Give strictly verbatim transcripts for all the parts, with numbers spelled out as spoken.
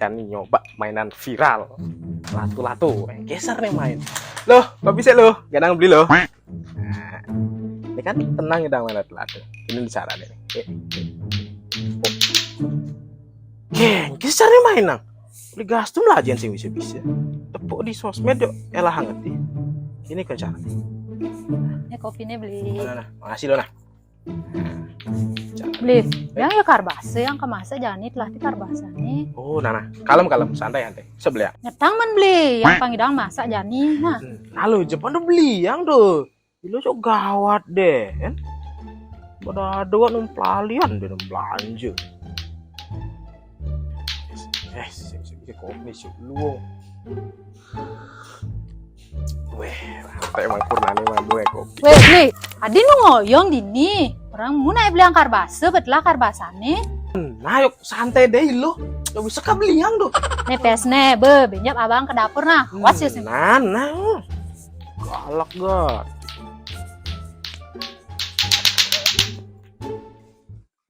Kan nyoba mainan viral. Latu-latu. Eh, geser nih main. Loh, kok bisa loh? Ganang beli loh. Nah, ini kan tenang ya, udah main latu-latu. Ini cara nih. Eh, eh. Oh. Geng, geser nih main nang. Beli gastum lah aja sing bisa-bisa. Tepuk di sosmed yuk, elah hangat nih. Ini kan cara. Ini kopinya beli. Nah, nah, nah. Makasih lo nah. Beli, yang ya karbasa, yang kemasa jani telah di karbasa nih. Oh, nah, nah. Kalem, kalem, santai, santai. Sebelah. Ngetang men beli, yang pangidang masak jani. Nah, Lalu Jepang tuh beli yang tuh. Lo sok gawat deh, kan? Pada ada kan pelalian deh belanja. Eh, sih, sih, sih, kopi sih lu. Weh, sampai emang purnane mah gue kopi. Weh, beli, adi nu ngoyong dini. Orang mau naik beli angkar basa, betul angkar basa nih. Nah, yuk santai deh lo. Lo bisa kah beli yang tuh? Nih pes nih, be, benjap abang ke dapur nah. Awas ya sih. Nah, nah. Galak gak?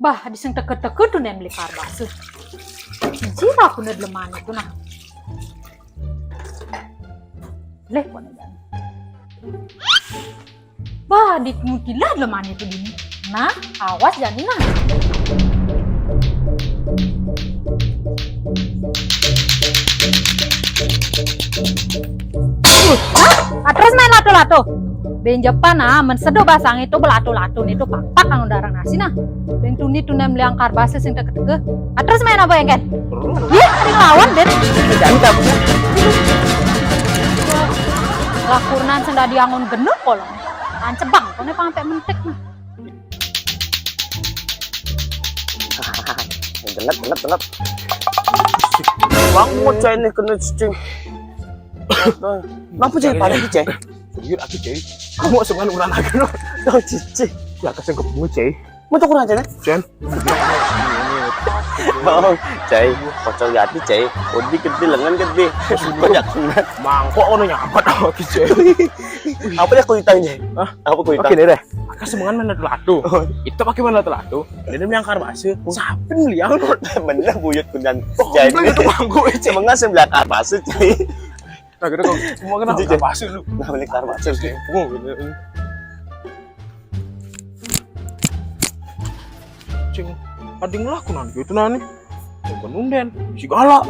Bah, di sing teke-teke tuh nih beli karbasa. Jira aku nih deleman itu nah. Leh, kok nih. Bah, di mutilah deleman itu dini. Nah, awas jani nah. Hah? Ah, terus main lato-lato. Benjepan ah, men sedo basang itu belato-lato nih tuh pakpak kang darang nasi nah. Beng tuni tuh nem liang karbasa sing teke-teke. Ah, terus main apa yang kan? Iya, ada yang lawan deh. Jangan kamu. Lakurnan sing dadi angon genep kolong. Ancebang, kone pang sampai mentik nah. Gelap, gelap, gelap. Bang, mau cai nih kena cicing. Kenapa cai paling cai? Jujur aku cai. Kamu sengan uran aku no. Tahu cicing. Ya kasih ke bunga cai. Mau tuh kurang cai? Jen. Bang, cai. Pocong jati cai. Odi gede lengan gede. Banyak banget. Mangkok ono nyabat aku cai. Apa ya kuitang cai? Hah? Apa kuitang? Oke deh deh. Aku semengan main lato-lato. Itu pakai main lato-lato. Dia bilang karbasa. Siapa yang liang no? Bener buyut kundan. Oh, Cai. Itu mangkok cai. Semengan sebelah karbasa cai. Nah, kita kok semua kena Jujur. Karbasa lu. Nah, beli karbasa. Tempo gitu. Cing, ada yang laku nanti itu nani. Bukan unden, si galak.